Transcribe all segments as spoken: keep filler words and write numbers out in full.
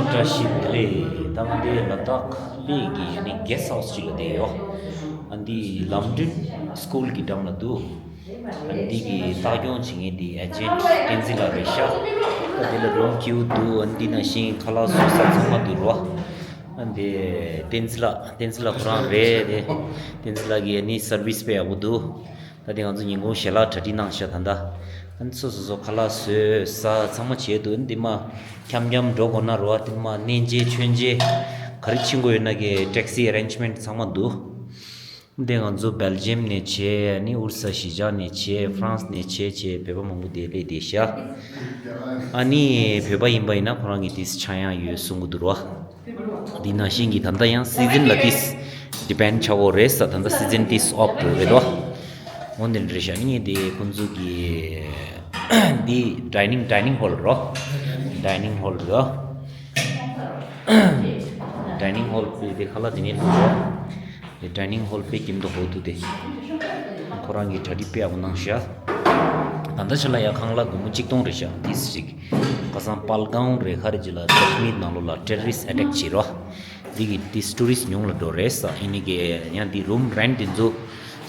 བཀྲ་ཤིས་བདེ་ལེགས། ད་ང་འདི་ལ་དྭགས་གླེ་གི་ཨ་ནི་གེ་སི་ཊི་ཧའུ་སི་ཅིག་ལ་བསྡད་ཡོད། ཨ་འདི་ལམ་སྒྲོན་སི་ཀུལ་གྱི་འགྲམ་ལ་འདུག་ཨ་འདི་གི་ལྟ་སྐྱོང་བྱེད་མཁན་འདི་ཨེ་ཇེན་ཊི་བསྟན་འཛིན་ལགས་རེད་ཤག་ད་འདི་ལ་རུམ་ཁྱེར་འདུག་ཨ་འདི་ནང་བཞིན་ཁ་ལག་བཟོ་ས་ཚང་མ་འདུག་རོ། ཨ་འདི་བསྟན་འཛིན་ལགས། བསྟན་འཛིན་ལགས་ཁོ་རང་རེད་དེ། བསྟན་འཛིན་ལགས་ཀྱིས་ཨ་ནི་སར་བིས་དཔེ་ཡག་པོ་འདུག་ད་དེ་ང་ཚོ་ཉིན་གུང་ཞལ་ལག་གྲ་སྒྲིག་གནང་ཤག་ད་ལྟ། ཨ་ནི་སོ་སོ་སོ་ཁ་ལག་བཟོས་ཟ་ཚང་མ་བྱས་འདུག་ཨ་ནི་དེ་མ་འཁྱམ་འཁྱམ་འགྲོ་དགོས་ན་རོ། ཨ་དེ་མ་གནས་མཇལ་མཆོད་མཇལ་ག་རེ་ཕྱིན་དགོས་ཡོད་ན་གི་ཊེག་སི་ཨེ་རེན་ཇི་མེན་ཊི་ཚང་མ་འདུག་ཨ་ནི་དེ་ང་ཚོ་སྦེལ་ཇི་ཡམ་ནས་བྱས། ཨ་ནི་ཨུ་རི་ས་གཞིས་ཆགས་ནས་བྱས། ཧྥ་རན་སི་ནས་བྱས། བྱས་བོད་པ་མང་པོ་དེ་སླེབས་བསྡད་ཤག་ཨ་ནི་བོད་པ་ཡིན་པ་ཡིན་ན་ཁོ་རང་གི་དེ་ཆག་ཡང་ཡོད་གསུང་གི་འདུག་རོ། འདི་ནང་བཞིན་གྱི་ད་ལྟ་ཡང་སི་ཛན་ལ་ཏིས་ཌི་པེན་ཌི་ཆགས་འོ་རེད་ས། ད་ལྟ་སི་ཛན་ཏིས་ཨོཕ་རེད་དོ། འོ་འདི་འདྲ་ཤ་ནི་དེ་ཁོང་ཚོ་གི་འདི་ཌའི་ནིང་ཌའི་ནིང་ཧོལ་རོ། ཌའི་ནིང་ཧོལ་རོ། ཌའི་ནིང་ཧོལ་དེ་དེ་ཁ་ལག་དེ་ནས་ལུག་རོ། དེ་ཌའི་ནིང་ཧོལ་དཔེ་ཀྱིན་དུ་ཧོ་དུ་དེ། ཁོ་རང་གི་གྲ་སྒྲིག་དཔེ་ཡག་པོ་གནང་ཤག་ད་ལྟ་ཆ་ལ་ཡ་ཁང་གླ་སྒོར་མོ་གཅིག་སྟོང་རེད་ཤག་ཏིས་ཞིག་ཁ་སང་པལ་གའོན་རེད་ཁ་རེ་ཅི་ལ་ཀ་ཤི་མིར་ནང་ལོགས་ལ་ཊེ་རོ་རི་སི་ཊི་ཨ་ཊེག་བྱེད་རོ། འདི་གི་ཏིས་ཊུ་རི་སི་ཊི་ཉུང་ལ་འགྲོ་རེད་ས། ཨི་ནི་གི་ཡང་འདི་རུམ་རེན་ཊི་འདི་ཚོ་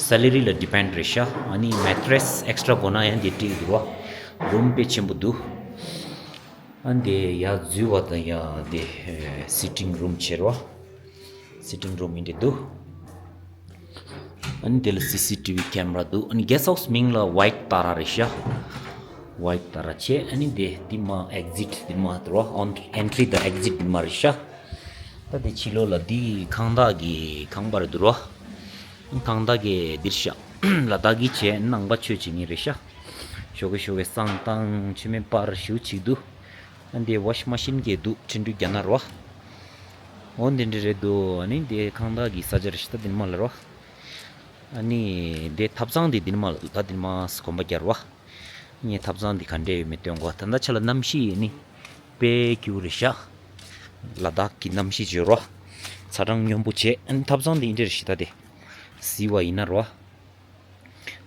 སེ་ལ་རི་ལ་ཌི་པེན་ཌི་རེད་ཤག་ཨ་ནི་མེ་ཊི་རེ་སི་ཨེག་སི་ཊ་ར་དགོས་ན་ཡང་འདི་སྤྲད་འདུག་རོ། རུམ་དཔེ་ཆེན་པོ་འདུག་ཨ་འདི་ཡ་འཛུལ་བ་དང་ཡ་འདི་སི་ཊིང་རུམ་བྱེད་རོ། སི་ཊིང་རུམ་ཨིན་འདྲ་འདུག་ཨ་ནི་དེ་ལ་སི་སི་ཊི་ཝི་ཀེམ་ར་འདུག་ཨ་ནི་གེ་སི་ཊི་ཧའུ་སི་མིང་ལ་ཝའིཊ་ཏཱ་ར་རེད་ཤག་ཝའིཊ་ཏཱ་ར་བྱས། ཨ་ནི་དེ་དེ་མ་ཨེག་ཟིཊ་དེ་མ་འདུག་རོ། ཨེན་ཊི་རི་དང་ཨེག་ཟིཊ་དེ་མ་རེད་ཤག་ད་དེ་ཕྱི་ལོགས་ལ་དེ་ཁང་བདག་གི་ཁང་པ་རེད་འདུག་རོ། ཁང་བདག་གི་འདིར་ཤག་ལ་དྭགས་ཀྱི་བྱས་ནང་པ་ཆོས་བྱེད་མཁན་རེད་ཤག་ཞོགས་ཀས་ཞོགས་ཀས་བསང་བཏང་མཆོད་མེ་སྤར་ཞུ་ཅིག་འདུག་ཨ་འདི་ཝ་ཤིང་མ་ཤིན་གྱི་འདུག་ཁྲིན་ཏུའུ་རྒྱ་ནག་རོ། འོ་འདི་འདྲ་རེད་འདུག་ཨ་ནི་འདི་ཁང་བདག་གི་ས་ཆ་རེད་ཤག་ད་འདི་མ་ལ་རོ། ཨ་ནི་འདི་ཐབ་ཚང་འདི་འདི་མ་ལ་འདུག་ད་འདི་མ་གོམ་པ་རྒྱག་རོ། ངས་ཐབ་ཚང་འདི་ག་འདྲས་ཡོད་མེད་སྟོན་གོ། ད་ལྟ་ཆ་ལ་གནམ་གཤིས་ནི་དཔེ་སྐྱིད་པོ་རེད་ཤག་ལ་དྭགས་ཀྱི་གནམ་གཤིས་བརྗོད་རོ། ཚ་གྲང་སྙོམས་པོ་བྱས། ཨ་ནི་ཐབ་ཚང་འདི་འདི་འདྲ་རེད་ཤག་ད་དེ་གཟིགས་པ་ཡིན་ན་རོ།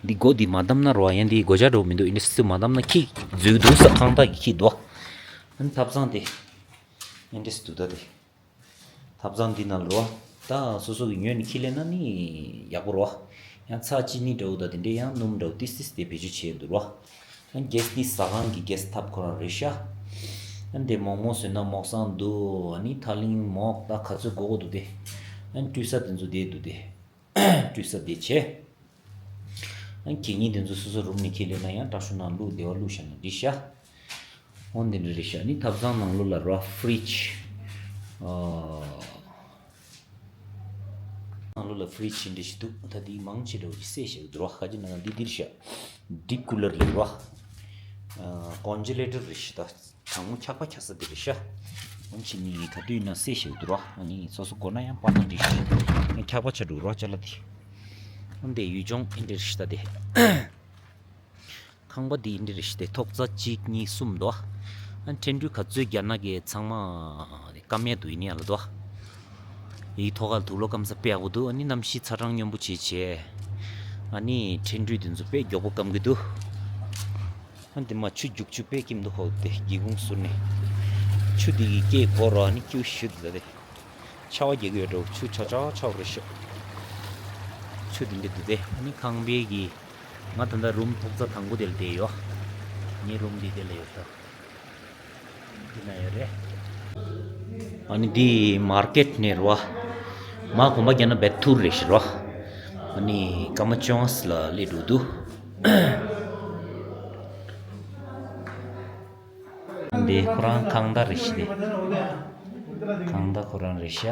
འདི་སྒོ་འདི་མ་བསྡམས་ན་རོ། ཡང་འདི་སྒོ་ལྕགས་འགྲོ་མི་འདུག་ཨིན་འདྲ་སུ་མ་བསྡམས་ན་ཁྱི་འཛུལ་འདུག་ས། ཁང་བདག་གི་ཁྱི་འདུག་ཨ་ནི་ཐབ་ཚང་འདི་ཨིན་འདྲ་སུ་འདུག་ད་དེ། ཐབ་ཚང་འདི་ནང་ལོ། ད་སོ་སོ་གི་ཉོས་ནས་ཁྱི་ལེན་ན་ནི་ཡག་པོ་རོ། ཡང་ཚྭ་ཅི་ནི་འདྲ་བོ་ད་དེ་འདྲས་ཡང་སྣུམ་འདྲ་བོ་ཏིས་ཏིས་དེ་བེད་སྤྱོད་བྱས་འདུག་རོ། ཨ་ནི་གེ་སི་ནི་ཟ་ཁང་གི་གེ་སི་ཐབ་ཁོ་རང་རེད་ཤག་ཨ་ནི་དེ་མོག་མོག་བཟོས་ན་མོག་སང་འདུག་ཨ་ནི་ཐག་ལིང་མོག་ད་ག་ཚོད་དགོས་དགོས་འདུག་དེ། ཨ་ནི་བཀྲུས་ས་དེ་ཚོ་དེ་འདུག་དེ། བཀྲུས་ས་དེ་བྱས། ཨ་ནི་གད་སྙིགས་དེ་ཚོ་སོ་སོ་རུམ་ནས་ཁྱེར་སླེབས་ན་ཡང་དྲག་ཤུགས་ནང་བླུགས་བདེ་བ་བླུགས་བཞག་ན་འགྲིག་ཤག་འོ་འདི་འདྲ་རེད་ཤག་ཨ་ནི་ཐབ་ཚང་ནང་ལོགས་ལ་རོ་ཧྥི་རིཇ། ཨ། ནང་ལོགས་ལ་ཧྥི་རིཇ་འདྲ་ཞིག་འདུག་ད་འདི་མང་ཆེ་འདྲ་བོ་ཞིག་བསྲེས་བཞག་འདུག་རོ། ཁ་ཅིག་ནང་འདི་འདིར་བཞག་ཌིབ་ཀུ་ལར་ཡིན་རོ། ཨ། ཀོན་ཇེ་ལེ་ཊར་རེད་ཤག་ད་གྲང་མོ་འཁྱག་པ་འཁྱག་ས་འདི་རེད་ཤག་འོན་ཕྱིན་ནི་ག་དུས་ཡིན་ན་བསྲེས་བཞག་འདུག་རོ། ཨ་ནི་སོ་སོ་དགོས་ན་ཡང་སྤར་ན་འགྲིག་ཤག་འཁྱག་པ་ཆགས་འདུག་རོ་ཅ་ལག་འདི། འདི་ཡུལ་ལྗོངས་འདི་འདྲ་རེད་ཤག་ད་འདི། ཁང་པ་འདི་འདི་རེད་ཤག་དེ་ཐོག་རྩེག་གཅིག་གཉིས་གསུམ་འདུག་ཨ་ནི་ཁྲེང་ཏུའུ་ག་ཚོད་རྒྱག་ན་གི་ཚང་མ་སྐམ་ཡག་འདུག་ཡིན་ཡག་ལ་འདུག་ཡི་ཐོག་ཁ་ལ་དུག་ལོག་སྐམ་ས་དཔེ་ཡག་པོ་འདུག་ཨ་ནི་གནམ་གཤིས་ཚ་གྲང་སྙོམས་པོ་བྱེད་བྱས། ཨ་ནི་ཁྲེང་ཏུའུ་དེ་ཚོ་དཔེ་མགྱོགས་པོ་སྐམ་གི་འདུག་ཨ་ནི་དེ་མ་ཆུ་རྒྱུག་ཆུ་དཔེ་སྐྱིད་མདོག་ཁ་འདུག་དེ་སྒེའུ་ཁུང་ཟུར་ནས་ཆུ་དེ་གི་སྐེ་བོར་རོ། ཨ་ནི་སྐྱིད་པོ་ཞེ་པོ་འདུག་ད་དེ། ཆར་པ་རྒྱག་གི་ཡོད་འགྲོ། ཆུ་ཆག་ཆག་ཆག་རེད་ཤག་ཆུ་དེ་འདྲ་འདུག་སྟེ། ཨ་ནི་ཁང་པའི་གི་ང་ད་ལྟ་རུམ་ཐོག་རྩེག་དང་པོ་དེ་ལ་བསྡད་ཡོད། ངའི་རུམ་འདི་དེ་ལ་ཡོད་ད། འདི་ན་ཡོད་རེད། ཨ་ནི་འདི་མར་ཀེཊ་ནས་རེད་བ། མར་གོམ་པ་རྒྱག་ན་བེད་ཐུར་རེད་ཤག་རེད་བ། ཨ་ནི་ཀ་མ་ཅོང་སི་ལ་སླེབས་འགྲོ་འདུག་འདི་ཁོ་རང་ཁང་བདག་རེད་ཤག་དེ། ཁང་བདག་ཁོ་རང་རེད་ཤག་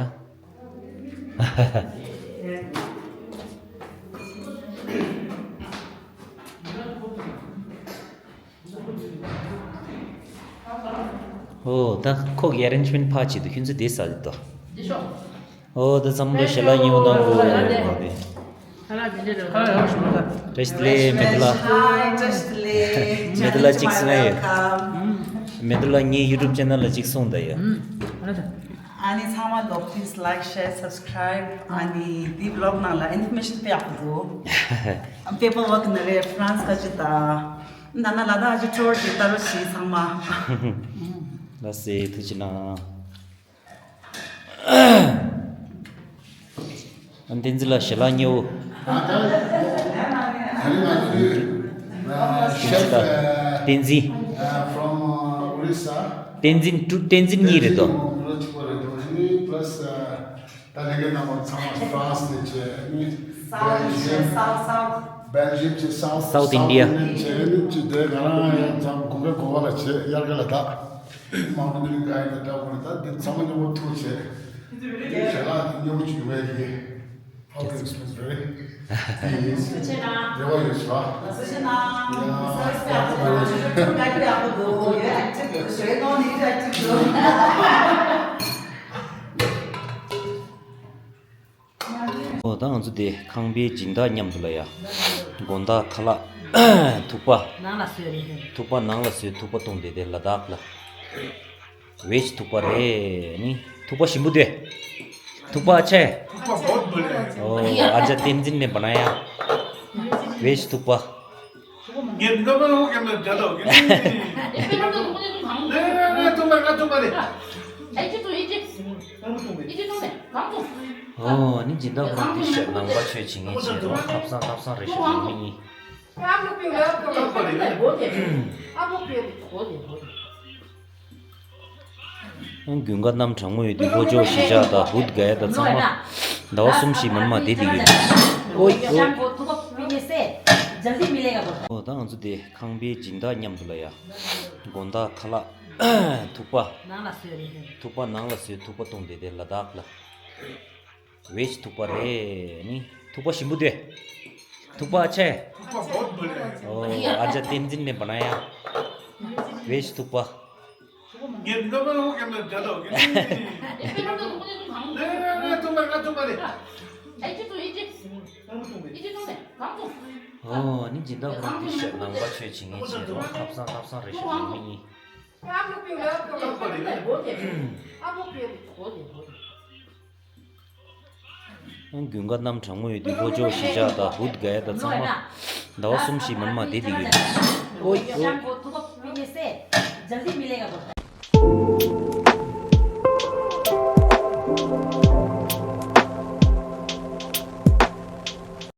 ཨོ་ད་ཁོ་གི་ཨ་རེན་ཇི་མེན་ཊི་ཕར་བྱེད་དུ་ཁྱོད་ཚོ་དེ་ས་རེད་དོ། འོ་ད་འཛམ་བུ་གླིང་ཞལ་ལག་མཉེས་པོ་གནང་དགོས་རེད་པ་དེ། བཀྲ་ཤིས་བདེ་ལེགས་མེ་ཏི་ལ། Hi, བཀྲ་ཤིས་བདེ་ལེགས། མེ་ཏི་ལ་གཅིག་གསུང་ཡ་ཡོད། Welcome. མེ་ཏི་ལ་ངའི་ཡུ་ཊུབ་ཅེ་ནལ་ལ་གཅིག་གསུང་ད་ཡ། ཨ་ནི་ཚང་མ་ལོག་please like, share, subscribe. ཨ་ནི་འདི་བི་ལོག་ནང་ལ་ཨིན་ཕོར་མེ་ཤན་དཔེ་ཡག་པོ་འདུག་པེ་པར་ཝརཀ་ནི་རེད། ཧྥ་རན་སི་ཁ་ཅིག་དང་། ད་ནང་ལ་དྭགས་ཀྱི་ཊུར་ཅིག་ལྟ་རོགས་ཞུ་ཚང་མ། ལགས་སེ་ཐུགས་རྗེ་གནང་། བསྟན་འཛིན་ལགས་ཞལ་ལག་མཉེས་པོ། བསྟན་འཛིན་ལགས། བསྟན་འཛིན། བསྟན་འཛིན་ཀྲུ་བསྟན་འཛིན་གཉིས་རེད་དོ། South India། How to explain, very easy. རེ་བ་ཡོད་ཤག་ཨོ་ད་ང་ཚོ་དེ་ཁང་པའི་སྦྱིན་བདག་མཉམ་དུ་ལ་ཡ། དགོང་དག་ཁ་ལག་ཐུག་པ། ནང་ལ་བཟོས་རེད། ཐུག་པ་ནང་ལ་བཟོས། ཐུག་པ་བཏུང་སྟེ་དེ་ལ་དྭགས་ལ། ཝེཇ་ཐུག་པ་རེད། ནི་ཐུག་པ་ཞིམ་པོ་དེ། ཐུག་པ་ཆེ། ཐུག་པ་བོད་བོད་རེད། ཨོ་ཨ་ཅག་བསྟན་འཛིན་མེད་པ་ན་ཡ། ཝེཇ་ཐུག་པ། ངས་འདི་ལ་ཧོ་ཀེམ་ལ་རྒྱ་ལོ་གི་ནི། ཨོ་ནི་སྦྱིན་བདག་ཁོ་རང་འདི་ཤ་ནང་པ་ཆོས་བྱེད་མཁན་ཅིག་རེད། ཁབ་བཟང་ཁབ་བཟང་རེ་ཞིག་མི་ཡིན། དགུན་ཁ་གནམ་གྲང་མོ་ཡོད་དུས་ལྷོ་ཕྱོགས་གཞིས་ཆགས་དང་བུད་ག་ཡ་དང་ཚང་མ་ཟླ་བ་གསུམ་བཞི་མིན་མ་བསྡད་བསྡད་ཡོད། ཨོ་ཨོ། ཨོ་ད་ང་ཚོ་དེ་ཁང་པའི་སྦྱིན་བདག་མཉམ་དུ་ལ་ཡ། དགོང་དག་ཁ་ལག་ཐུག་པ། ནང་ལ་བཟོས་རེད། ཐུག་པ་ནང་ལ་བཟོས། ཐུག་པ་བཏུང་སྟེ་དེ་ལ་དྭགས་ལ། ཝེཇ་ཐུག་པ་རེད། ནི་ཐུག་པ་ཞིམ་པོ་དེ། ཐུག་པ་ཆེ། ཐུག་པ་བོད་བོད་རེད། ཨོ་ཨ་ཅག་བསྟན་འཛིན་མེད་པ་ན་ཡ། ཝེཇ་ཐུག་པ། ངས་འདི་ལ་ཧོ་ཀེམ་ལ་རྒྱ་ལོ་གི་ནི། ཨོ་ནི་སྦྱིན་བདག་ཁོ་རང་འདི་ཤ་ནང་པ་ཆོས་བྱེད་མཁན་ཅིག་རེད། ཁབ་བཟང་ཁབ་བཟང་རེ་ཞིག་མི་ཡིན། དགུན་ཁ་གནམ་གྲང་མོ་ཡོད་དུས་ལྷོ་ཕྱོགས་གཞིས་ཆགས་དང་བུད་ག་ཡ་དང་ཚང་མ་ཟླ་བ་གསུམ་བཞི་མིན་མ་བསྡད་བསྡད་ཡོད། ཨོ་ཨོ།